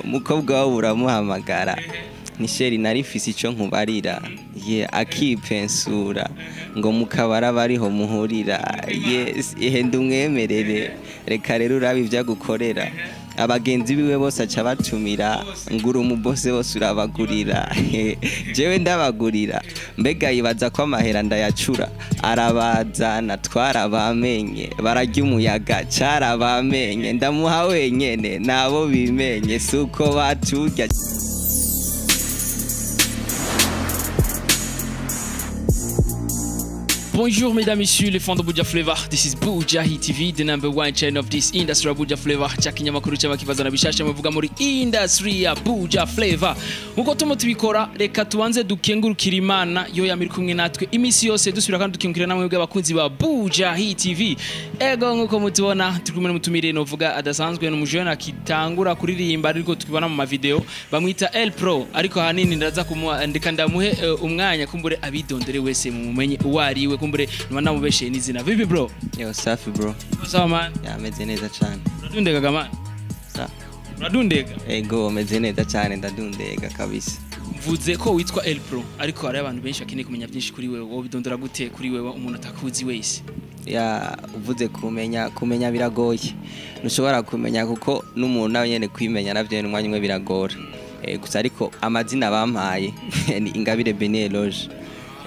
Umukobwa wawe uramuhamagara ni chéri, nari mfise ico nkubarira, ye akipensura ngo mukabara bariho muhurira. Yes, ihenda umwemerere, reka rero urabe ivyo agukorera. Abagenzi biwe bose aca batumira, ngura umubose bose urabagurira, jewe ndabagurira. Mbega yibaza ko amahera ndayacura? Arabazana twarabamenye, bararya umuyaga carabamenye, ndamuha wenyene nabo bimenye, suko baturya. Bonjour mesdames, messieurs, les fans de Buja Flavor. This is Buja Hit TV, the number one channel of this industry, Buja Flavor. Cha kinyamakuru cy'abakibazana bishasha muvuga muri industry ya Buja Flavor. Nkuko tumo tubikora, reka tubanze dukengurukira Imana yo yamiri kumwe natwe imisi yose, dusubira kandi dukengurukira namwe bw'abakunzi ba Buja Hit TV. Ego, nkuko mutubona turi kumwe n'umutumire novuga adasanzwe, n'umujene akitangura kuririmba ariko tukibona mu mavideo, bamwita El Pro, ariko hanini ndaza kumuha ndeka ndamuhe umwanya kumbure abidondere wese mumumenye uwo ari we, kumbure nuba namubesheye n'izina. Vipi bro? Yo, safi bro. Sawa man? Yameze neza cane. Uradundega man? Sa? Uradundega? Ego, meze neza cane, ndadundega kabisa. Mvuze ko witwa El Pro, ariko hari abantu benshi bakeneye kumenya byinshi kuri wewe. Wowe bidondora gute kuri wewe umuntu atakuzi wese? Ya, uvuze kumenya, kumenya biragoye, ntushobora kumenya kuko n'umuntu nawe nyene kwimenya navyo umwanya umwe biragora. Gusa ariko amazina bampaye ni Ingabire Bene Eloge.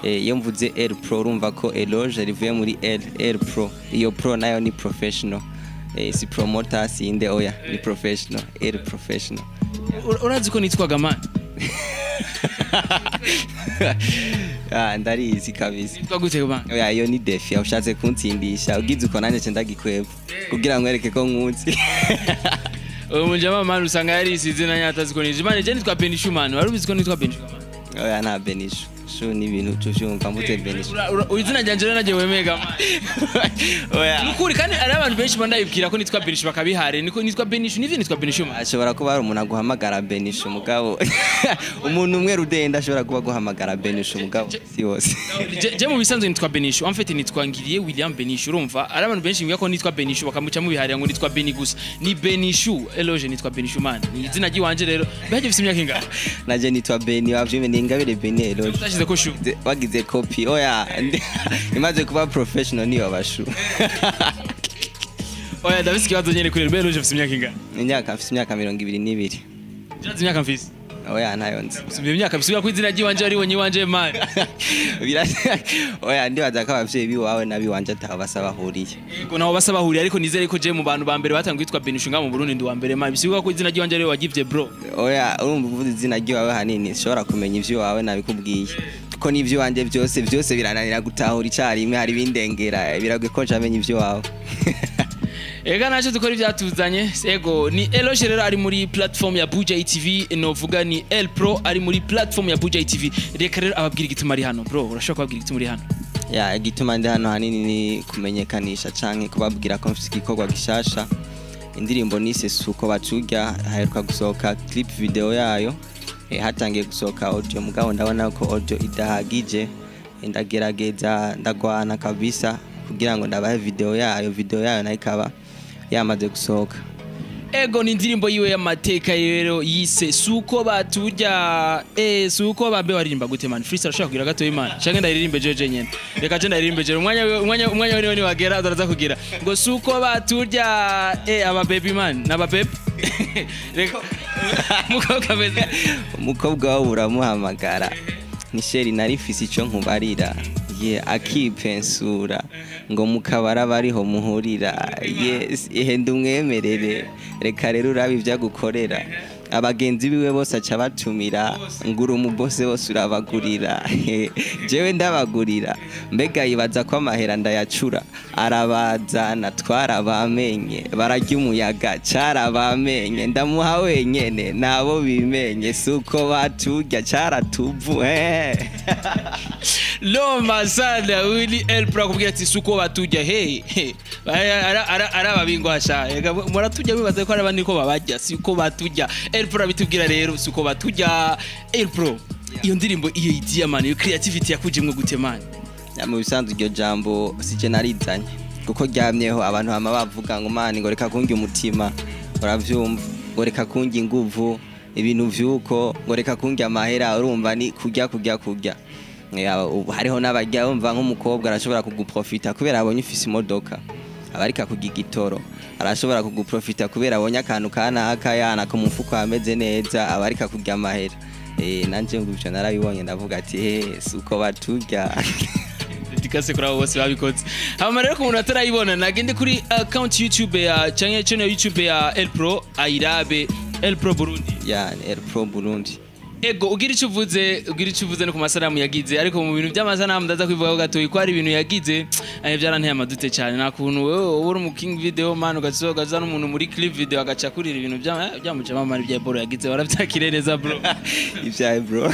Iyo mvuze El Pro urumva ko Eloge rivuye muri El, El Pro. Iyo pro nayo ni professional. Si promoter, si inde, oya, ni professional, El Professional. Urazi ko nitwaga man? Ah, ndarizi kabisa. Nitwa gute man? Oya, iyo ni défi ushatse kuntsindisha, ugize uko nanjye ndagikweba kugira ngo wereke ko nkunzi. Uyu mujama man usanga yarisize izina nyatazi ko nije man. Je nitwa Benishu man, wari ubizi ko nitwa Benishu man? Oya, nta Benishu shu, ni ibintu tuvyumva mvuze Benishu. Izina ryanje rero nagiye wemega man? Oya. Nukuri, kandi ari abantu benshi bandayibwira ko nitwa Benishu bakabihare, niko nitwa Benishu, nivyo nitwa Benishu man. Ashobora kuba hari umuntu aguhamagara Benishu, mugabo umuntu umwe rudenda ashobora kuba aguhamagara Benishu, mugabo si wose. Je mu bisanzwe nitwa Benishu, en fait nitwa Ngiriye William Benishu. Urumva ari abantu benshi mbwira ko nitwa Benishu bakamuca mu biharira ngo nitwa Beni, gusa ni Benishu Eloge, nitwa Benishu man, ni izina ry'iwanje. Rero mbega ufite imyaka ingana? Naje nitwa Beni, wavyumve, ni Ingabire Beni Eloge. Utashize ko shu? Wagize copy. Oya, imaze kuba professional niyo bashu. Oya, ndafise ikibazo nyene kuri Eloge, ufite imyaka ingana? Imyaka mfise, imyaka 22. Urazi imyaka mfise? Oya, ntayo nzi. Usumba imyaka, bisubira ko izina ry'iwanje ari wonye iwanje man. Oya, ndibaza ko abavyeyi biwawe n'abiwanje ataho basa bahuriye. Yego, naho basa bahuriye, ariko nizere ko je mu bantu ba mbere batangiye kwitwa Benishu nga mu Burundi ndi wa mbere man, bisubira ko izina ry'iwanje ari wagivye bro. Oya, urumva uvuze izina ry'iwawe hanini sinshobora kumenya ivy'iwawe, nabikubwiye ko n'ivy'iwanje byose byose birananira gutahura icarimwe, hari ibindengera, biragoye ko ncamenya ivy'iwawe. Ega naco dukora ivyatuzanye. Ego, ni Eloge rero ari muri platform ya Buja TV, novuga ni El Pro ari muri platform ya Buja TV. Reka rero ababwira igituma ari hano. Bro, urashobora kubabwira igituma uri hano? Ya, igituma ndi hano hanini ni kumenyekanisha canke kubabwira ko mfise igikorwa gishasha, indirimbo nise Suko Baturya. Haheruka gusohoka clip video yayo. Hatangiye gusohoka audio, mugabo ndabona ko audio idahagije. Ndagerageza ndagwana kabisa kugira ngo ndabahe video yayo, video yayo nayo ikaba yamaze gusohoka. Ego, ni indirimbo yiwe y'amateka rero yise Suko Baturya. Suko bambe waririmba gute man? Freestyle ushaka kugira gato man, canke ndaririmbe jeje nyene? Reka je ndaririmbe jeje, umwanya wewe ni wagera uraza kugira ngo suko baturya. Aba baby man naba baby, reka mukobwa ameze. Umukobwa wawe uramuhamagara ni chéri, nari mfise ico nkubarira, ye akipensura ngo mukabara bariho muhurira. Yes, ihenda umwemerere, reka rero urabe ivyo agukorera. Abagenzi biwe bose aca batumira, ngura umubose bose urabagurira, jewe ndabagurira. Mbega yibaza ko amahera ndayacura? Arabazana twarabamenye, bararya umuyaga carabamenye, ndamuha wenyene nabo bimenye, suko baturya caratuvu. Loma sana Willy El Pro akubwira ati suko baturya. Hey hey, ara ababingwa sha. Ega muratujya bibaza ko ari abandi ko babajya, siko baturya. El Pro abitubwira rero, suko baturya. El Pro, iyo ndirimbo, iyo idea man, iyo creativity yakujemwe gute man? Ya, mu bisanzwe iryo jambo sije narizanye kuko ryamyeho, abantu bama bavuga ngo man, ngo reka kundya umutima, uravyumva. Ngo reka kunjya inguvu, ibintu vyuko, ngo reka kunjya amahera. Urumva ni kurya, kurya, kurya. Ya, ubu hariho n'abajya bumva nk'umukobwa arashobora kuguprofita kubera abonye ufise imodoka, aba ariko akuga igitoro. Arashobora kuguprofita kubera abonye akantu kanaka yana ku mufuko hameze neza, aba ariko akurya amahera. Nanje ngo ivyo narabibonye, ndavuga ati: "Si uko baturya." Dédicace kuri abo bose babikoze. Hama rero ku muntu atarayibona, nagende kuri account YouTube ya canke channel YouTube ya El Pro, ayirabe, El Pro Burundi. Ya, El Pro Burundi. Ego, ugira icyo uvuze no ku masanamu yagize. Ariko mu bintu by'amasanamu ndaza kwivugaho gatoyi, ko hari ibintu yagize byaranteye amadute cyane. Nta kuntu wewe uba uri mu king video man, ugasohoka n'umuntu muri clip video agaca kurira ibintu byamucamo amara. Ibya bro yagize warabyakiriye neza, bro? Ivyaye, bro.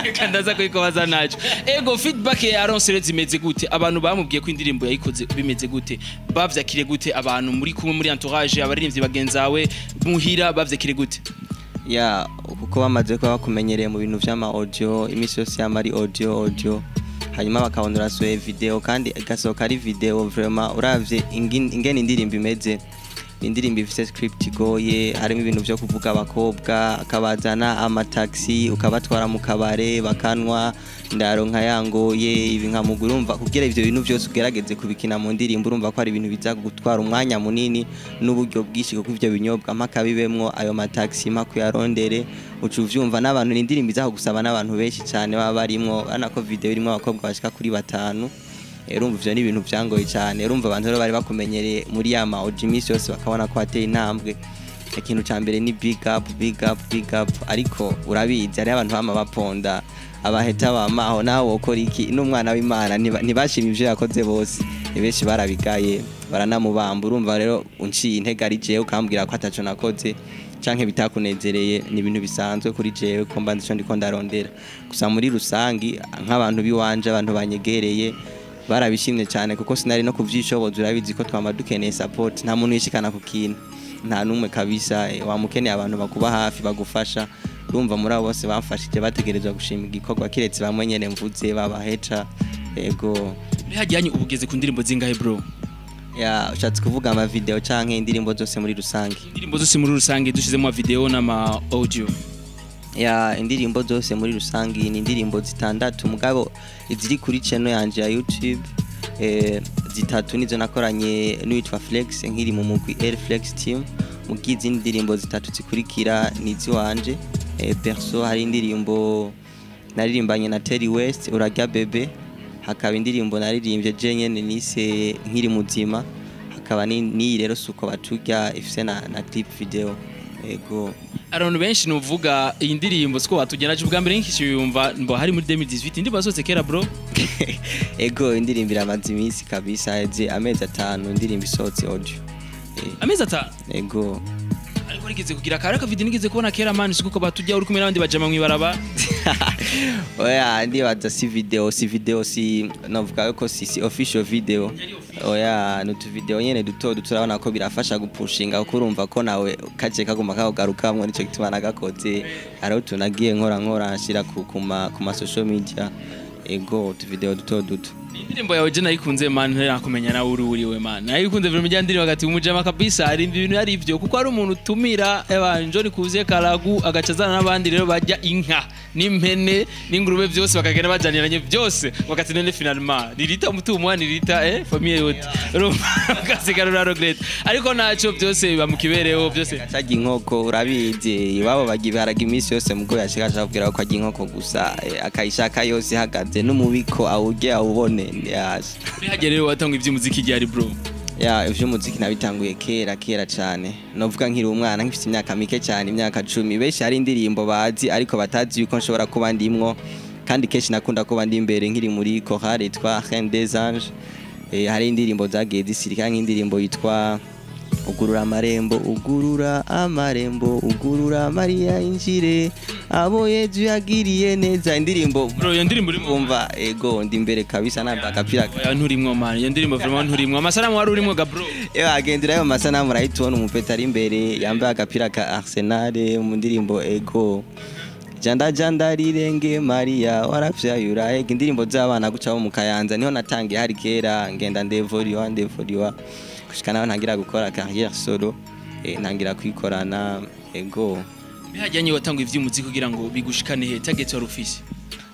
Reka ndaza kubikubaza naco. Ego, feedback ya Aronse rero zimeze gute? Abantu bamubwiye ko indirimbo yayikoze, bimeze gute? Bavyakiriye gute? Abantu muri kumwe muri entourage, abaririmbyi bagenzawe muhira, bavyakiriye gute? Ya, kuko bamaze kuba bakumenyereye mu bintu vy'ama audio, iminsi yose yama ari audio, audio, hanyuma bakabona urasohoye video kandi igasohoka ari video vraiment. Uravye ingene indirimbo imeze, ni indirimbo ifise script igoye, harimo ibintu vyo kuvuga abakobwa, akabazana amataxi, ukabatwara mu kabare bakanwa, ndaronka yangoye ibi nkamugura. Urumva kugira ivyo bintu vyose ugerageze kubikina mu ndirimbo, urumva ko ari ibintu biza gutwara umwanya munini n'uburyo bwinshi, kuko ivyo binyobwa mpaka bibemwo, ayo mataxi mpaka uyarondere, uca uvyumva n'abantu. Ni indirimbo iza gusaba n'abantu benshi cyane baba barimwo. Urabona ko video irimwo abakobwa bashika kuri batanu. Urumva ivyo ni ibintu vyangoye cyane. Urumva abantu rero bari bakumenyereye muri ya ma audio iminsi yose, bakabona ko hateye intambwe, ikintu ca mbere ni big up, big up, big up. Ariko urabizi, hariho abantu bama baponda, abaheta bamaho. Nawe wokora iki n'umwana w'Imana? Ntibashimye ivyo yakoze bose, ni benshi barabigaye, baranamubamba. Urumva rero unciye intege ari jewe, ukambwira ko ataco nakoze canke bitakunezereye, ni ibintu bisanzwe kuri jewe, ko mba nzi ico ndiko ndarondera. Gusa muri rusangi, nk'abantu biwanje, abantu banyegereye barabishimye cyane, kuko sinari no kuvyishoboza. Urabizi ko twama dukeneye support. Nta muntu yishikana ku kintu, nta n'umwe kabisa. Wamukeneye abantu bakuba hafi, bagufasha. Urumva muri abo bose bamfashije bategerezwa gushima igikorwa, kiretse bamwe nyene mvuze babaheca. Ego. Hajyanye ubugeze ku ndirimbo zingahe, bro? Ya, ushatse kuvuga ama video canke indirimbo zose muri rusange? Indirimbo zose muri rusange, dushizemo video n'ama audio. Ya, indirimbo zose muri rusange ni indirimbo zitandatu, mugabo iziri kuri channel yanje ya YouTube, zitatu nizo nakoranye n'uwitwa Flex nkiri mu mugwi Air Flex Team. Mugize izindi ndirimbo zitatu zikurikira ni iziwanje perso. Hari indirimbo naririmbanye na Terry West, Urarya Bebe, hakaba indirimbo naririmbye je nyene nise Nkiri Muzima, hakaba n'iyi rero Suko Baturya ifise na clip video. Ego. Abantu benshi nuvuga iyi ndirimbo siko watugenda ubwa mbere nkishiyumva mbo hari muri 2018. Indirimbo yasohotse kera, bro. Ego, indirimbo iramaze iminsi kabisa, heze amezi 5 indirimbo isohotse audio. Amezi 5? Ego. Ariko rigeze kugira kare ka video nigeze kubona kera, man, siko batujya uri kumwe n'abandi bajama mwibaraba. Oya, ndibaza si video, si video, si novuga ko si official video. Oya, ni utu video nyene duto duto. Urabona ko birafasha gupushinga, kuko urumva ko nawe kaje kaguma kakugarukamwo, nico gituma nagakoze. Hariho utuntu nagiye nkora nshira ku ma social media. Ego, utu video duto duto. Indirimbo yawe je nayikunze, man, ntarakumenya nawe uri uriwe, man. Nayikunze vraiment ijya ndirimbo hagati umujama kabisa ari ibintu ari ivyo, kuko ari umuntu utumira eba njoni kuzie karagu, agaca azana n'abandi rero bajya inka n'impene n'ingurube byose, bakagenda bajaniranye byose, wakati none finalement nirita umutumwa, nirita famille yote, urumva ugasigara ura regret. Ariko naco byose biba mu kibereho byose. Acarya inkoko, urabizi iwabo barya ibiharage iminsi yose, mugo yashika ashaka ko arya inkoko gusa, akayishaka yose ihagaze n'umubiko, awurye awubone yaje. Uri rero watanga ivy'umuziki ryari, bro? Ya, ivy'umuziki nabitanguye kera, kera cyane. Novuga nkiri umwana, nkifite imyaka mike cyane, imyaka 10. Benshi hari indirimbo bazi ariko batazi yuko nshobora kuba ndimwo, kandi kenshi nakunda kuba ndi imbere nkiri muri chorale yitwa Reine des Anges. Hari indirimbo zagiye zisirika, nk'indirimbo yitwa Ugurura Amarembo, ugurura amarembo, ugurura Mariya injire, abo Yezu yagiriye neza, indirimbo. Bro, iyo ndirimbo urimo? Umva, ego, ndi imbere kabisa, nambaye agapira. Oya, nturimwo, man. Iyo ndirimbo vraiment nturimwo. Amasanamu wari urimwo ga, bro? Ewa, agendera ayo masanamu urahita ubona umupeta ari imbere yambaye agapira ka Arsenal mu ndirimbo. Ego, Janda janda rirenge Maria warapyaye urahega, indirimbo z'abana gucaho mu Kayanza. Niho natangiye, hari kera, ngenda ndevoriwa gushika naho ntangira gukora carrière solo, ntangira kwikorana. Ego. Bihajyanye watanga ivy'umuziki kugira ngo bigushikane he, target wari ufise?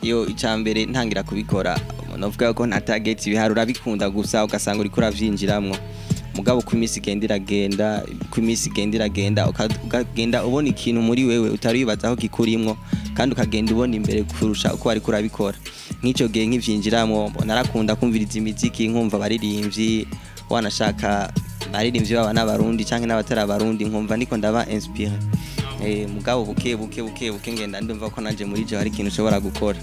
Yo, icambere ntangira kubikora novuga ko nta target, biharura bikunda gusa, ugasanga uriko uravyinjiramwo. Mugabo ku iminsi igenda iragenda, ku iminsi igenda iragenda, ukagenda ubona ikintu muri wewe utari wibaza aho gikurimwo, kandi ukagenda ubona imbere kurusha uko wariko urabikora. Nk'ico gihe nkivyinjiramwo, narakunda kumviriza imiziki, nkumva abaririmbyi, wanashaka abaririmbyi baba n'abarundi canke n'abatari abarundi, nkumva ndiko ndaba inspiré. Mugabo buke buke buke buke ngenda ndumva ko nanje muri je hari ikintu ushobora gukora.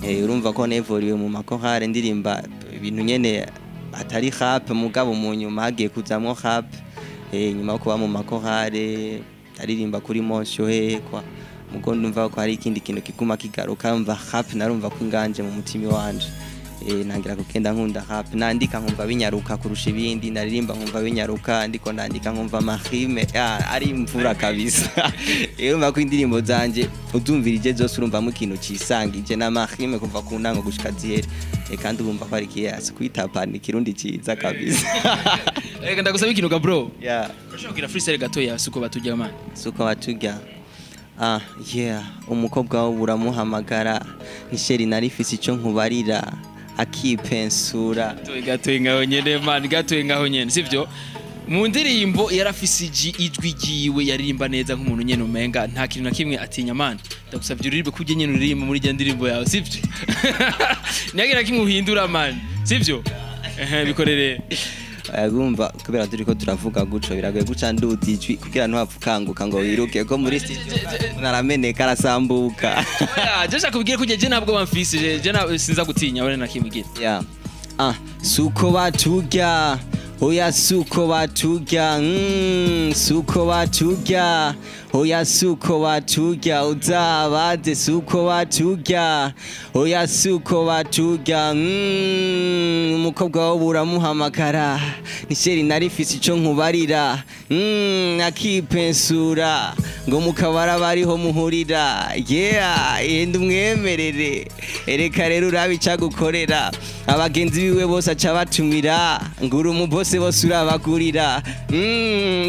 Urumva ko nevuriwe mu makorale, ndirimba ibintu nyene atari rap, mugabo mu nyuma hagiye kuzamwo rap. Nyuma yo kuba mu makorale aririmba kuri Monsieur hehe kwa, mugo ndumva ko hari ikindi kintu kiguma kigaruka, mva rap, narumva ko inganje mu mutima wanje. Ntangira kugenda nkunda rap, nandika nkumva binyaruka kurusha ibindi, naririmba nkumva binyaruka, ndiko ndandika nkumva ama rimes ari imvura kabisa. Urumva ko indirimbo zanje uzumvirije zose urumvamo ikintu cisangije n'ama rimes kuva ku ntango gushika zihere. Kandi urumva ko ari kiyasi kwitapana ikirundi ciza kabisa. Reka ndagusaba ikintu ga bro. Yeah. Urashobora kugira freestyle gatoya, suko batujya man? Suko batujya. Ah, yeah, umukobwa wo uramuhamagara, ni chéri narifise ico nkubarira, akipensura. Gatoya gatoya ngaho nyene man, gatoya ngaho nyene, sivyo? Mu ndirimbo yarafise ijwi ryiwe, yaririmba neza nk'umuntu nyene umenga nta kintu na kimwe atinya man. Ndagusavye uririmbe kurya nyene uririmba muri rya ndirimbo yawe, sivyo? Ntiyagira kimwe uhindura man, sivyo? Ehe, bikorere. Urumva kubera turiko turavuga guco, biragoye guca nduza ijwi kugira ntuhapfukanguka ngo wiruke ko muri studio narameneka arasambuka. Oya, je shaka kubwira kurya je ntabwo bamfise, je sinza gutinya wala na kimwe gira. Yeah. Ah, suko baturya, oya suko baturya, suko baturya, oya suko baturya, uzabaze suko baturya, oya suko baturya, umukobwa wo buramuhamagara, ni chéri narifise ico nkubarira, akipensura, ngo mukabara bariho muhurira, yeah, yenda umwemerere, ereka rero urabe icagukorera, abagenzi biwe bose aca batumira, ngura umubose bose urabagurira,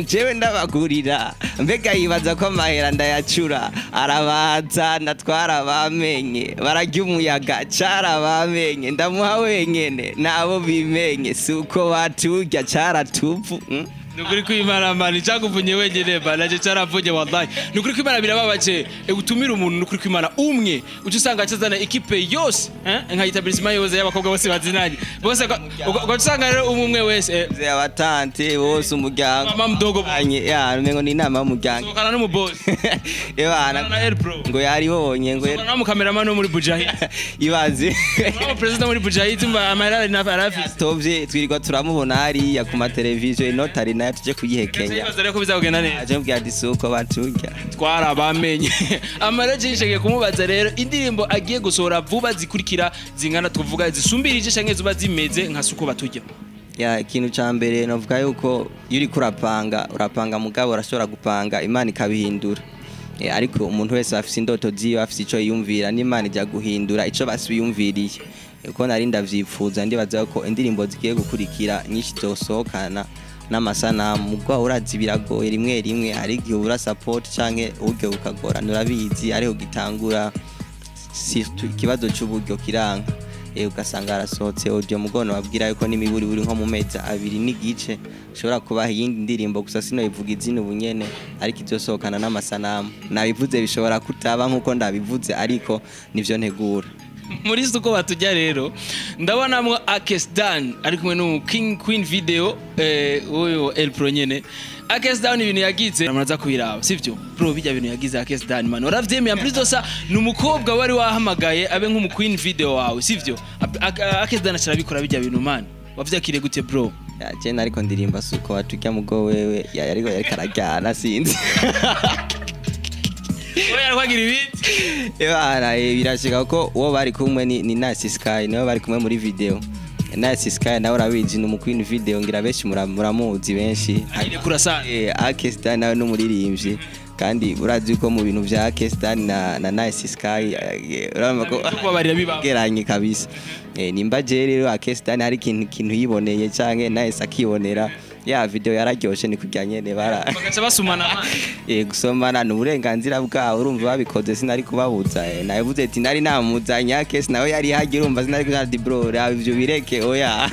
jewe ndabagurira, mbega yibaza ko amahera ndayacura, arabaza natwara bamenye, bararya umuyaga carabamenye, ndamuha wenyene nabo bimenye, suko baturya caratuvu. Nukuri kwimana man, cyaguvunye wenyene ba naje cyaravunye wallahi. Nukuri kwimana birababaje, utumira umuntu nukuri kwimana umwe uca usanga acazana équipe yose, nka établissement yose y'abakobwa bose bazinanye bose, ugaca usanga rero umwe umwe wese Abatante bose, umuryango. Mama mdogo. Anye, ya umengo ni inama y'umuryango. Sohokana n'umuboss. Ebana. Na El Pro. Ngo yaribonye ngo Sohokana n'umukameramani wo muri Bujahid. Ibaze. N'umu president muri Bujahid, amahera ari arafise. Tovye twirirwa turamubona hariya ku mateleviziyo, inotari nayo tuje kuyihekenya. Ibaze rero ko bizagenda neza. Aje mbwira ati suko baturya. Twarabamenye. Amara yishegeye kumubaza rero indirimbo agiye gusohora vuba zikurikira zingana, tuvuga zisumbirije canke zuba zimeze nka suko batujya. Ya, ikintu ca mbere novuga yuko iyo uriko urapanga, urapanga, mugabo urashobora gupanga Imana ikabihindura. Ariko umuntu wese afise indoto ziwe, afise ico yiyumvira, n'Imana ijya guhindura ico basiyumviriye. Uko nari ndavyipfuza, ndibaza ko indirimbo zigiye gukurikira nyinshi zosohokana n'amasanamu, mugabo urazi biragoye rimwe rimwe, hari igihe ubura support canke uburyo bukagorana, urabizi ariho gitangura, surtout ikibazo c'uburyo kiranga. Ugasanga harasohotse audio, mugono babwira yuko n'imiburi buri nko mu mezi 2.5 ushobora kubaha iyindi ndirimbo, gusa sinoyivuga izina ubu nyene, ariko izosohokana n'amasanamu. Nabivuze bishobora kutaba nkuko ndabivuze, ariko nivyo ntegura. Muri suko batujya rero ndabonamwo Akes Dan ari kumwe n'umu King Queen Video, uyu El Pro nyene. Akes Dan ibintu yagize muraza kubiraba, sivyo bro? Bijya bintu yagize Akes Dan man, uravyemeye? En plus de ça ni umukobwa wari wahamagaye abe nk'umu Queen Video wawe, sivyo? Akes Dan arabikora bijya bintu man, wavyakiriye gute bro? Ya, je nariko ndirimba suko baturya, mugo wewe ya yariko yariko arajyana, sinzi. Oya, arwagira ibiti. Ebana, birashika ko uwo bari kumwe ni Nice Sky, niwe bari kumwe muri video. Nice Sky nawe urabizi ni umu Queen Video, ngira benshi muramuzi benshi. Agiye kurasana. Akes Dan nawe n'umuririmbyi, kandi urazi ko mu bintu vya Akes Dan na Nice Sky, urumva ko kubabarira biba geranye kabisa. Nimba je rero Akes Dan hari ikintu yiboneye canke Nice akibonera, Ya video yararyoshe, ni kurya nyene bara Bagaca basumana. Gusomana ni uburenganzira bwabo, urumva babikoze sinari kubabuza. Navuze ati nari namuzanye kesi nawe yari hagiye, urumva sinari kugira ati bro, raba ivyo bireke, oya,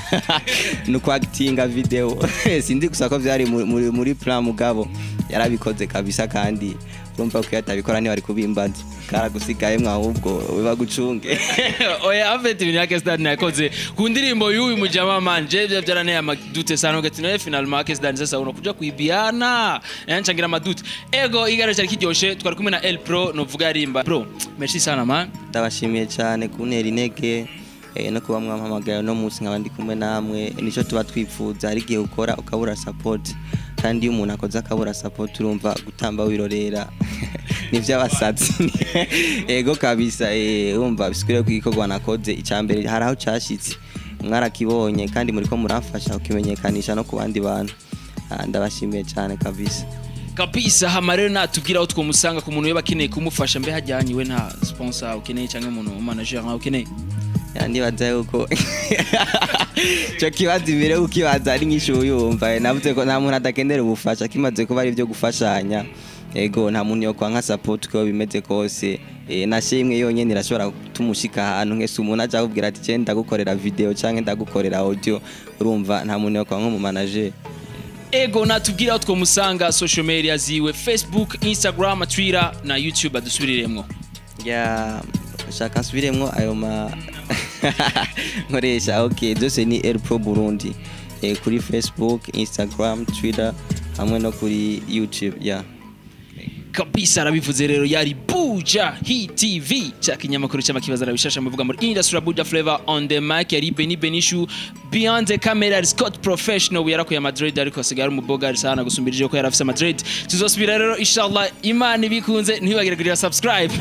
ni ukwakitinga video. Sinzi gusa ko vyari muri plan, mugabo yarabikoze kabisa, kandi urumva ko iyo atabikora ntibari kubimbaza, karagusigayemwo ahubwo bagucunge. Oya, afite ibintu yake Stan yakoze ku ndirimbo y'uyu mujama man, je byo byaraneye amadute sana, ugati nawe finalement Akes Dan sasa unakuja kuibiana, yanchangira amadute. Ego, igaro cyari kiryoshe, twari kumwe na El Pro, novuga arimba. Bro, merci sana man. Ndabashimiye cyane kuntera intege no kuba mwampamagaye uno munsi nkaba ndi kumwe namwe. Nicyo tuba twipfuza. Hari igihe ukora ukabura support, kandi iyo umuntu akoze akabura support, urumva gutamba wirorera ni iby'abasatsi. Ego kabisa, urumva bisikwiye ko igikorwa nakoze icya mbere hari aho cyashitse, mwarakibonye kandi muriko muramfasha kukimenyekanisha no ku bandi bantu. Ah, ndabashimiye cyane kabisa. Kabisa. Hama rero natubwira aho twomusanga ku muntu yoba akeneye kumufasha. Mbe hajyanye we nta sponsor ukeneye cyangwa umuntu manager nkawe ukeneye? Ya, ndibaza yuko cyo kibazo imbere yo kukibaza ari nyinshi uyumva. Navuze ko nta muntu adakenera ubufasha, kimaze kuba ari ibyo gufashanya. Ego, nta muntu yo kwanka support uko bimeze kose. Na shimwe yonyene irashobora gutuma ahantu nkese umuntu aja akubwira ati je ndagukorera video canke ndagukorera audio, urumva nta muntu yo kwanka mu manager. Ego, natubwira aho twomusanga, social media ziwe, Facebook, Instagram, Twitter na YouTube, adusubiriremwo. Ya, shaka nsubiremwo ayo ma nkoresha. Okay, byose ni El Pro Burundi, kuri Facebook, Instagram, Twitter hamwe no kuri YouTube, yeah. Kabisa, arabivuze rero. Yari Buja Hit TV, cya kinyamakuru cy'amakibazo arabishasha muvuga muri industry Buja Flavor. On the mic yari Benny Benishu, behind the camera Scott Professional, yarakuye Madrid ariko asigaye ari umuboga sana gusumbirije ko yarafise Madrid. Tuzosubira rero inshallah, Imana ibikunze. Ntibagire kugira subscribe.